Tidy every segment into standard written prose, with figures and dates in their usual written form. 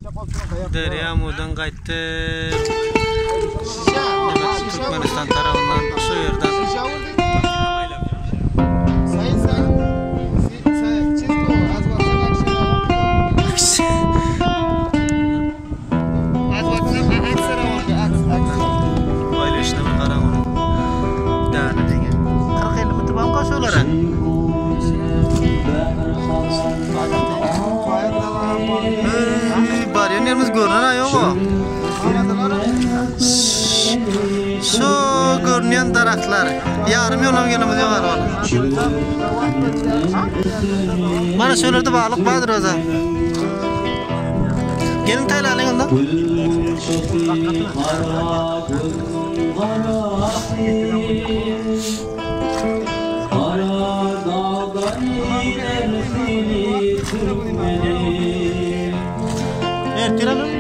Derýa Mudan gaýtdy. Demek Türkmenistan tarapyndan şu ýerden. Oýlaşyna bir garaň onuň. Däne degen. 40-50 metr barmyka şolara? Barýan ýerimiz görünen aý ýok. Şu görünýän daragtlar. Ýarym ýolam gelemiz ýok hali. Mana şölerde balyk bardyr özä. Geliň taýlalyň onda. Ertir alalım.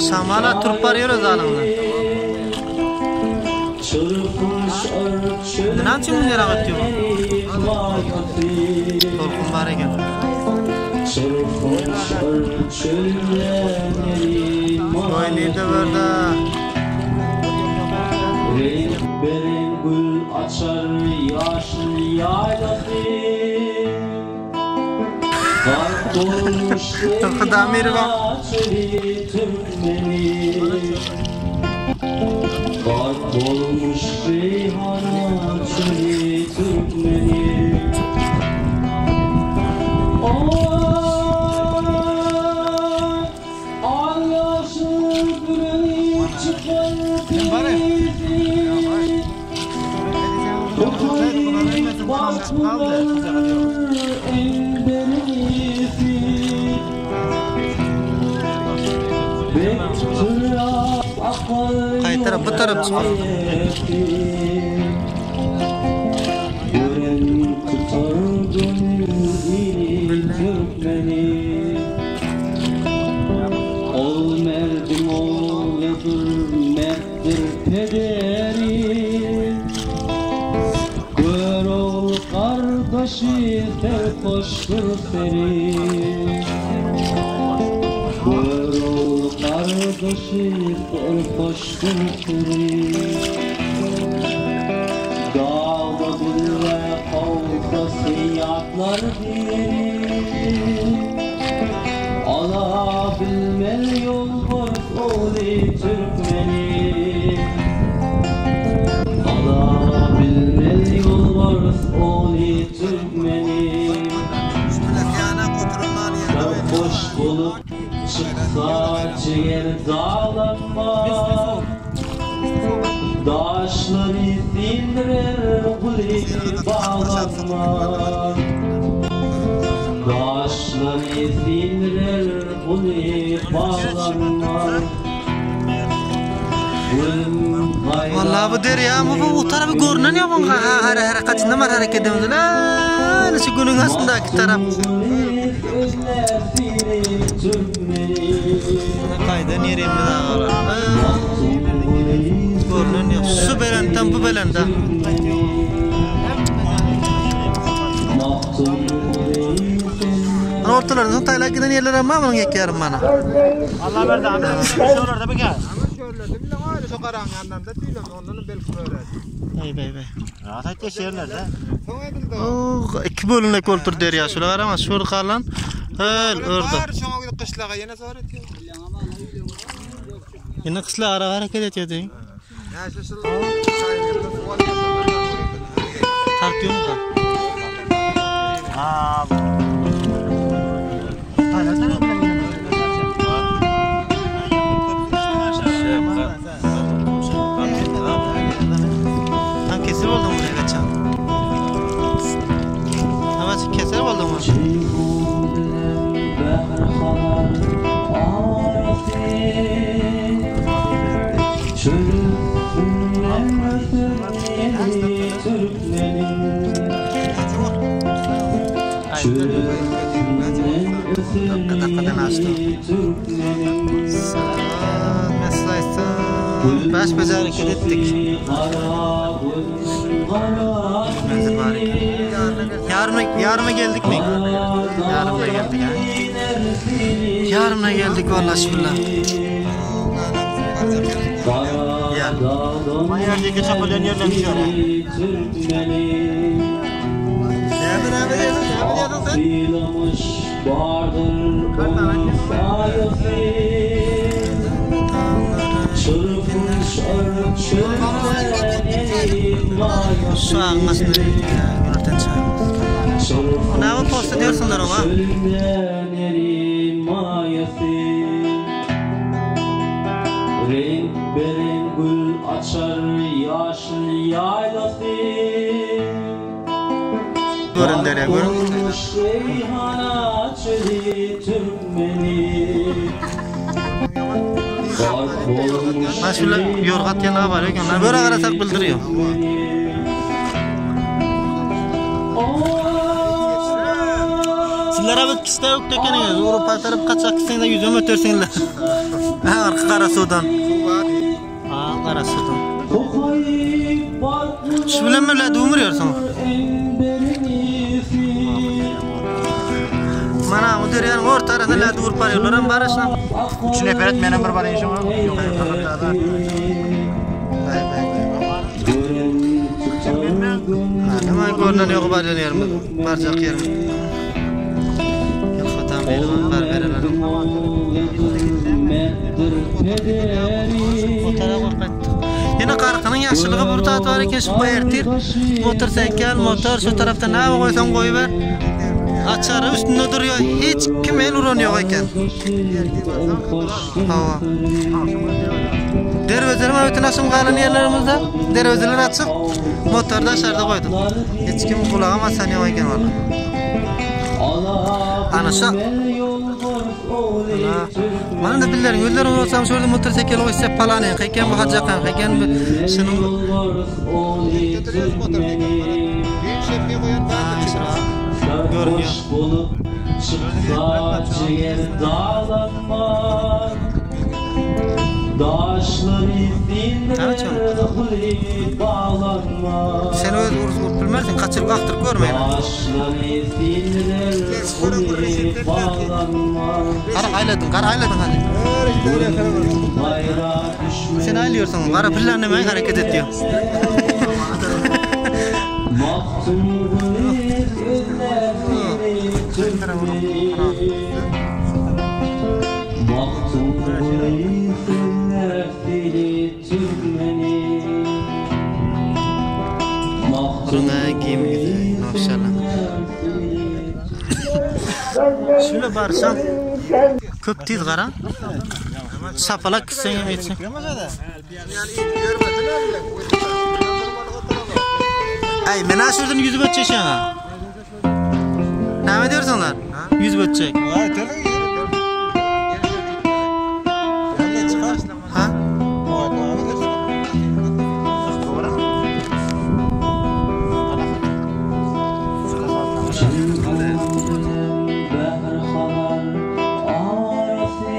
Şamala turup barýar öz alyňda. Näme üçin bu ýere gaçýar bu? Tolkun bar eken. Goý nirde barda? Beren gül açar ýaşyl ýaýlasy. Gark olmuş Damirova. çöli türkmeni. Gark olmuş Reyhana çöli türkmeni. Ay aşık çıkar bizi. Gaý tarap bu tarap çykyp. Ol merdim oğludur, merttir pederi. Gör oğul kardeşi serhoştur seri. Gör oğul kardeşi serhoştur seri. Dağda ve kavgası yatlar diri. Alabilmel yol var oğlu Türkmeni. Alabilmel yol var oğlu Türkmeni. Sarhoş bolup çıksa ciğer dağlanmaz. Daşları sindirer guli bağlanmaz. Daşları sindirer guli bağlanmaz. Vallahi bu derýa bu bu tarapy görünen ýok oň ha ha kaçynda mar hareket edemiz. La şu günüň astyndaky tarap. Gaýdan ýerimiz agalar. Görünen ýok. Şu belentden bu belende. Ana ortalarynda taýlap giden ýerler hem bar munuň ýek ýarym mana. Allah berdi abi. Şolarda bir gel. Şöylerde bile ayrı şu karan yandan da değil ondan belki böyle. Eý beý beý. Rahat et yerlerde. Soň edildi. Oo, iki bölünek bolupdyr derýa. Şular garama, şur galan. Öl, ördi. Var şoňa gidip gyşlaga ýene sor etýär. Ýene gyşla ara hareket etýär diýin. Ýa şu şul. Tartýarmy? Ha. Tam keser oldum buraya kaçan. Ama keser oldum mu? Dakika dakikadan açtı. Saat mesleği. Baş beje hareket etdik. Menzil bar eken. Ýaryma, ýaryma geldikmi? Ýarymyna geldik ha. Ýarymyna geldik vallahi şulla. Ya. Ýerdeki çapylýan ýerler şöyle. Näme näme diýdiň? Näme diýdiň sen? Şu agyň başynda günortan çaý. Näme posta diýersiňler oňa? Reňk-bereň gül açar ýaşyl ýaýlasy. Görün derýa görün. Reýhana çöli türkmeni. Ha şular ýorga atýanlar bar eken. Böyle garasak bildiriyor. Sizler abi kiste yok tekeniz. Urup tarap kaçak gitseňde ýüzem ötersiňler. Ha arka gara suwdan. Ha gara suwdan. Şu bilen mi lä dumurýarsyň? Mana bu derýanyň orta arasynda lä durup barýarlar hem bar aşna. Üç nefer et menem bir barayım şoňa. Yok. Hemen görünen ýok barýan ýerimiz, barjak ýerimiz. Ýok hatam beýle bar bereler. Otara gaýtdyk. Ýene garkynyň ýagşylygy bir zat bar eken şu ertir motosikl, motor şu tarapda näme goýsaň goýber. Açary üstünde durýar. Hiç kim el uran ýok eken. Hawa. Derwezeler öten aşym galan ýerlerimizde derwezeler açyk. Motory daşarda goýduk. Hiç kim gulaga basan ýok eken walla. Ana şu Ana. Mana da billeriň özleri bolsam şurada motosikl goýsa palany eken bu hajakan eken bu şunuň görünýär. Bolup çıksa ciğer dağlanmaz Daşları Evet canım. dinler huli bağlanmaz Sen öz urup urup bilmersin, kaçırıp akdyryp görmeýin. Daşları dinler huli bağlanmaz Gara aýladyn, gara aýladyn hadi. Bayrağa düşmez Sen aýlıyorsun, gara pillanlamay hareket et diyor. Maktulü özlerini Türkmeni Maktulü özlerini Türkmeni Buruna giyim maşallah. Şöyle barsan köp tiz gara. Sapalak gitsen hem yetsin. Ay men aşırdım yüzüp ötecek ha. Ne diyorsun onlar? Yüzüp ötecek. Ha? Behr halar arası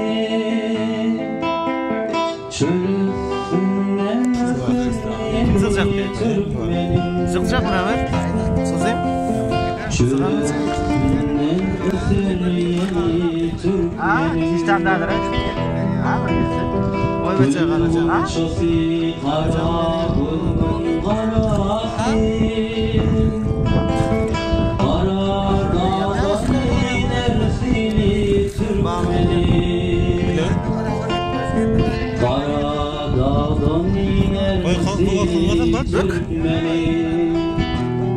Çölüstünden Sızacak bir. Türkmenin Sızacak mı abi? Sızayım. Çölüstünden öser yeni Türkmenin Sistemdedir. Oy bece karaca. Şosi kara bunun karası Kara dağdan iner sili Türkmeni Kara dağdan iner sili Türkmeni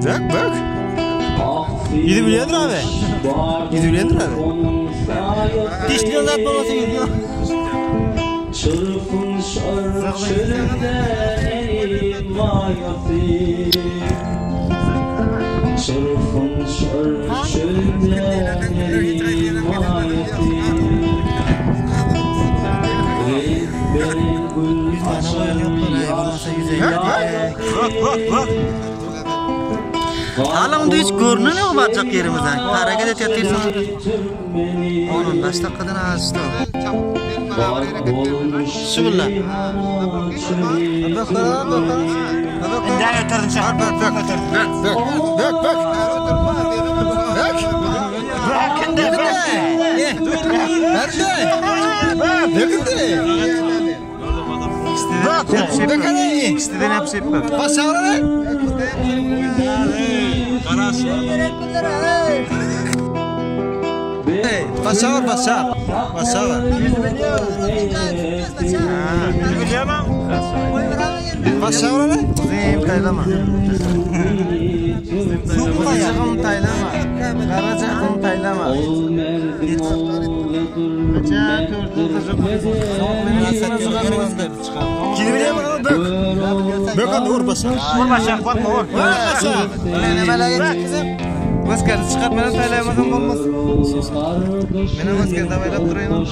Bak bak. Ak Gidip bilendir abi. Gidip bilendir abi. Onun sayesi Dişliyor zaten babası gidiyor. Çırpın şark çölünden elim mayası Çırpın şark çölünden elim mayası Renk gül açar Bak bak bak. Hala onda hiç görünen yok baracak yerimizden. Hareket et yatıyorsun. Türkmeni Onun 5 dakikadan az işte. Şu billa. Indi öterdin çak. Bök bök bök bök. Bök. Bırakın da bırak. Nerede? Döküldü. Bök. Bök hele. İstediğini hepsi bak. Başarı. Başar başar. Başar. Başar ne? Uzun taylama. Uzun taylama. Karaca taylama. Kimi bileyim ama bök. Bök hadi vur başar. Vur başak korkma vur. Başar. Maskara çıkart meni taylamasam bolmaz. Meni maskara avaylab turayman.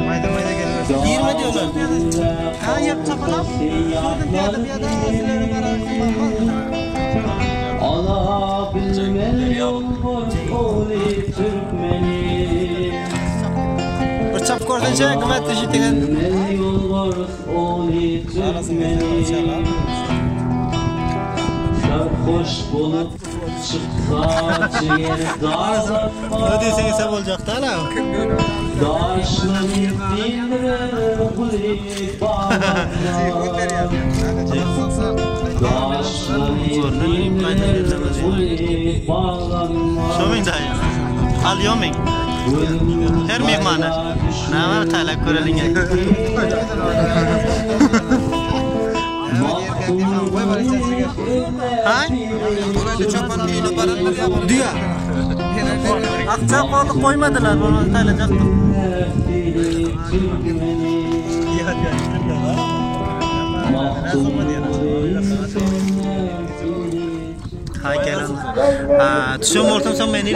Mayda mayda kelversin. 20 diyorlar. Ha yap chapalab. Sordum piyada piyada sizlarni baravar. Ala bilmeli yolmur oli Türkmeni Bir chap ko'rsincha, qimmat tishi degan. Bilmeli yolmur oli Türkmeni Sarhoş bolup çıksa ciğer dağlar Nima desang esa bo'lajak-da ala. Daşlı dindirir kuli bağlar Daşlı dindirir kuli bağlar Shoming dayı. Al yoming. Her mehmoni. Nima taylab ko'raling. Ha? Düya. Aqcha qoldi qo'ymadilar, bo'lmasa taylajakdim. Ha kelin. Ha, tushum bo'lsam sen meni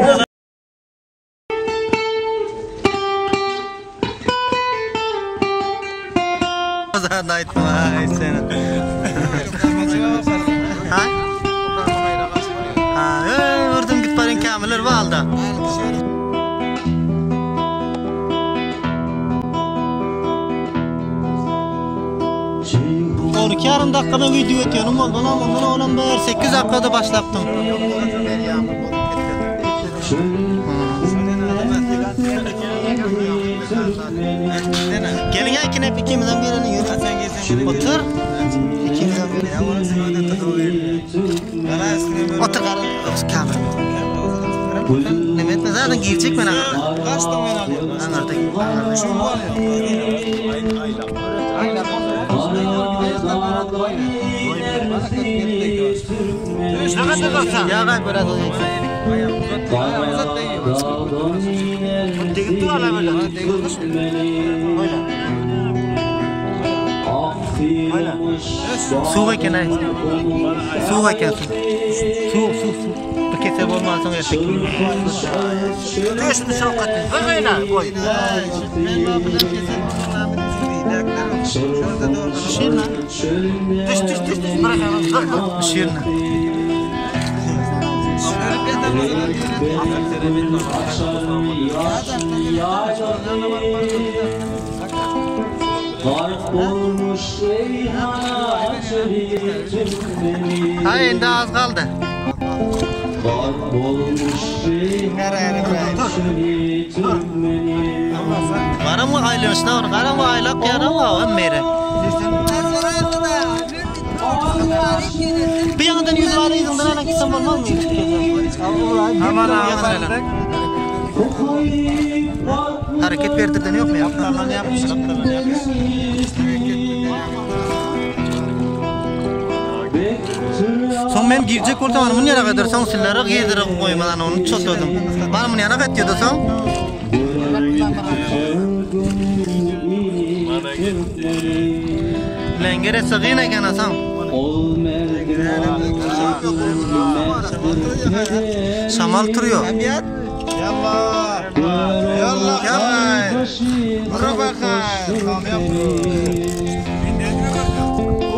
Zaten aytma, ay seni. Ha? Ha, ey, vurdum git barın kamilir valda. On iki yarım dakikada video ötüyorum. Ondan ondan ondan bir 8 dakikada başlattım. Gelin ya ikine ikimizden birini yürü. Otur. İkimizden birini. Otur karın. Kamil. Nima etme zaten girecek men anarda. Kaçtan ben alıyorum. Anarda. Ya gay biraz Degip dur ala böyle. Suv ekan ay. Suv ekan suv. Suv suv suv. Bir kesa bo'lmasin ertaga. Şunu şavkatın. Bak öyle koy. Şirna. Düş düş düş düş. Bırak hemen. Bırak. Şirna. Garp olmuş reyhana çölü Türkmeni Ha endi az qoldi. Garp olmuş reyhana çölü Türkmeni Qaram aylanishdan or, qaram aylab yaram hamma yeri. Bir yandan yuzib alayım, ana gitsem olmaz mı? Aman aman. Hareket berdirden yo'qmi ya? Aptallarını yapmış. Aptallarını yapmış. Soň men girjek bolsam ana bunu ýere soň sizlere girdirip goýmadan onu çotladım. Bana bunu ýana etýedi soň. Lenger etse gyn eken asaň. Ol merdiven Şamal turuyor. Yallah. Yallah. Yallah. Bura bakayım.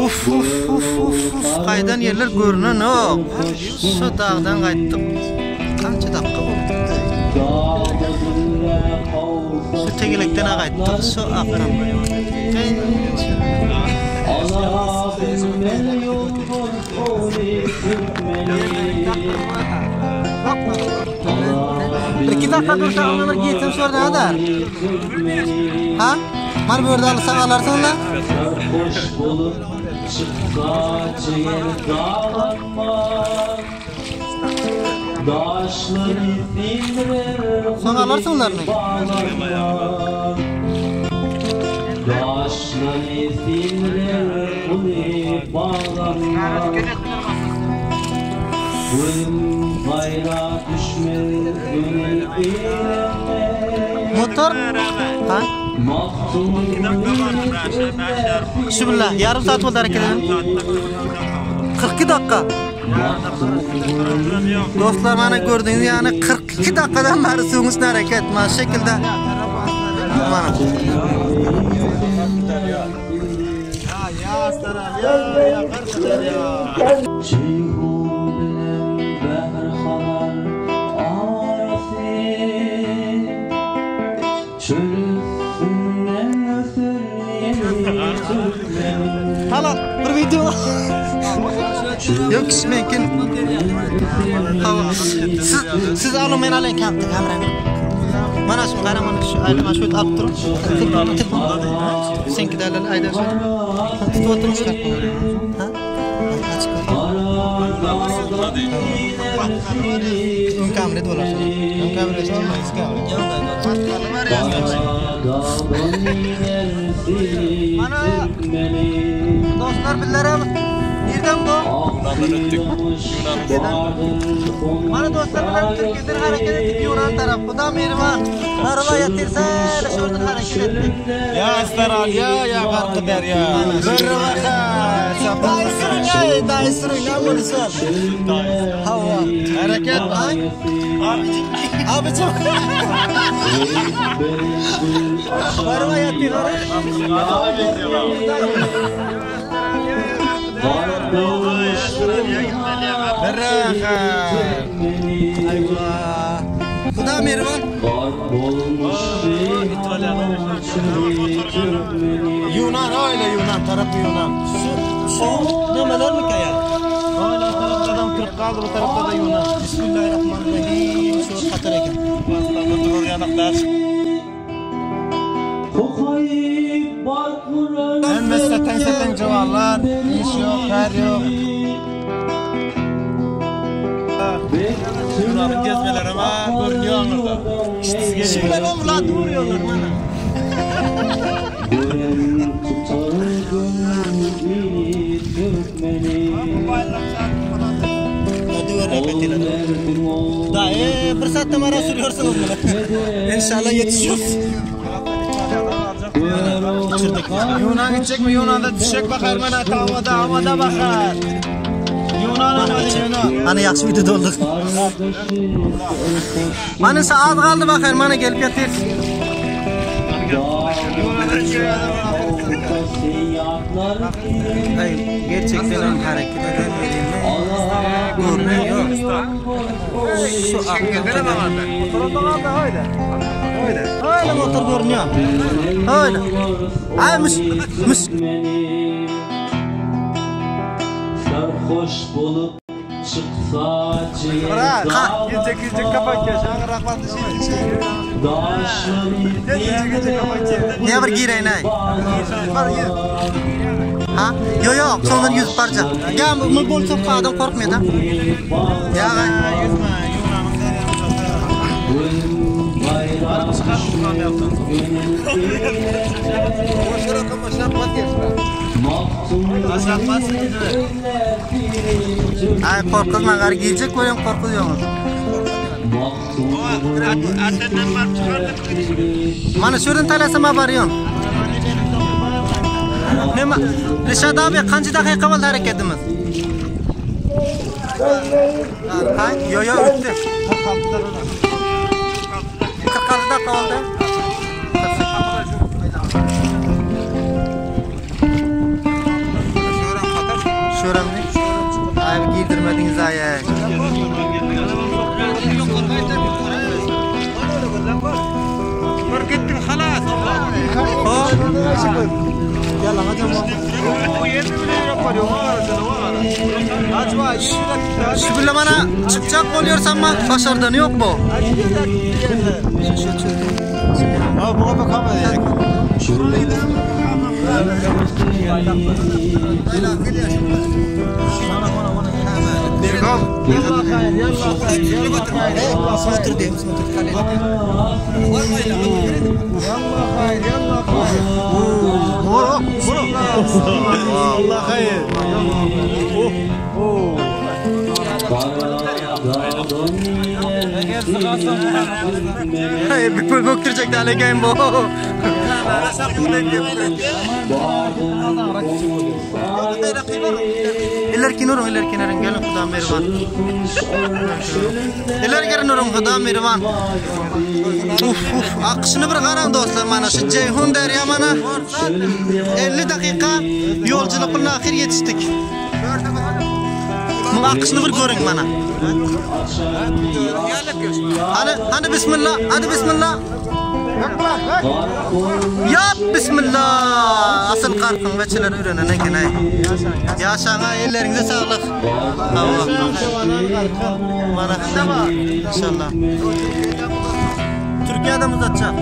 Uf uf uf uf uf. Qaydan yerler görünen ok. Şu dağdan qaytdyk. Kança dakika boldy? Şu tegelekden gaýtdyk, şu akdan. Bir iki dakika dursa alır gitsin şu yerden kadar. Ha? Mana bu yerda alsa alarsan da. Soň alarsyň ularny. Motor? Ha? Bismillah, yarım saat boldy hareket edip. 42 dakika. Dostlar mana gördüňiz ýagny 42 dakikadan bäri suwuň üstünde hareket mana şu şekilde. Mana. Jeýhun bilen Bähr-Hazar arasy, Çöl üstünden öser ýeli türkmeniň. Talat bir video. Yok kişi Hawa. Siz siz alyň men alaýyn kamerany. Mana şu gara mana şu aýda mana şu alyp duruň. Telefon telefon. Seňki däl aýda şu. Tutup oturyň şu. Ha? Açyk. Ön kamera dolar. Ön kamera Mana dostlar billerem Nirden bu? Mana dostlar bilen Türkiye'den hareket ettik Yunan taraf. Bu da mehriban. Merhaba yatırsa şuradan hareket ettik. Ya Astralya ya Garky derýa. Bir baka. Dayısırın ya, dayısırın ne bulursun? Hava. Hareket. Abicim. Abicim. Merhaba yatır. Bir baka. Eyvah. Bu da mehriban. Yunan öyle Yunan tarafı Yunan. Şu nimeler mi kaya? Öyle tarafta adam kırık kaldı bu tarafta da Yunan. Bismillahirrahmanirrahim. Şu hatar eken. Hemmesi seten seten cavallar. İş yok, kar yok. Yunan'ın gezmeleri ama görünüyor anlarda. Şimdi ben ulan duruyorlar bana. Da, bir saatte mara sürüyorsunuz bunu. İnşallah yetişiyoruz. Yunan gidecek mi? Yunan'da düşecek bakar bana. Havada, havada bakar. Yunan ama Yunan. Ana yaxshi videoda olduk. Mana saat kaldı bakar mana gelip yatır. Ay, gerçekten hem hareket eden görünüyor. Şu Öyle. Öyle motor görünüyor. Öyle. Ay müs müs Sarhoş bolup çıksa ciğer Gece gece kapak ya. Rahmetli şey. Gece gece kapak ya. Ne bir gireyim ay. Ha? Yo yo, sondan 100 parça. Ya bu bol çok adam korkmuyor da. Ya ay. Ay korkuzma gar giyecek koyun korkuzuyor. Mana şuradan talasam barıyorum. Nima? Rishad abi qancha daqiqa bo'ldi harakatimiz? Ha? Yo yo o'tdi. 46 daqiqa oldi. Şuramni? Ay giydirmediniz ay. Şu bile mana çykjak bolýar amma başardany ýok bu. Ha buna bakalım. Allah hayır. Hey, bir böktürecek de aleyküm bu. İleriki nurun, ileriki nurun gelin Huda Mervan. İleri nurun Huda Mervan. Uf uf, akışını bir garan dostlar mana şu Ceyhun derya mana. 50 dakika yolculuk bilen ahir yetiştik. Bunun akışını bir görün mana. Hadi, hadi bismillah, hadi bismillah. Ya bismillah. Asıl karkın veçeler öğrenen eken ay. Yaşana ellerinize sağlık. Allah. Mana inşallah. Türkiye'de mi uzatacak?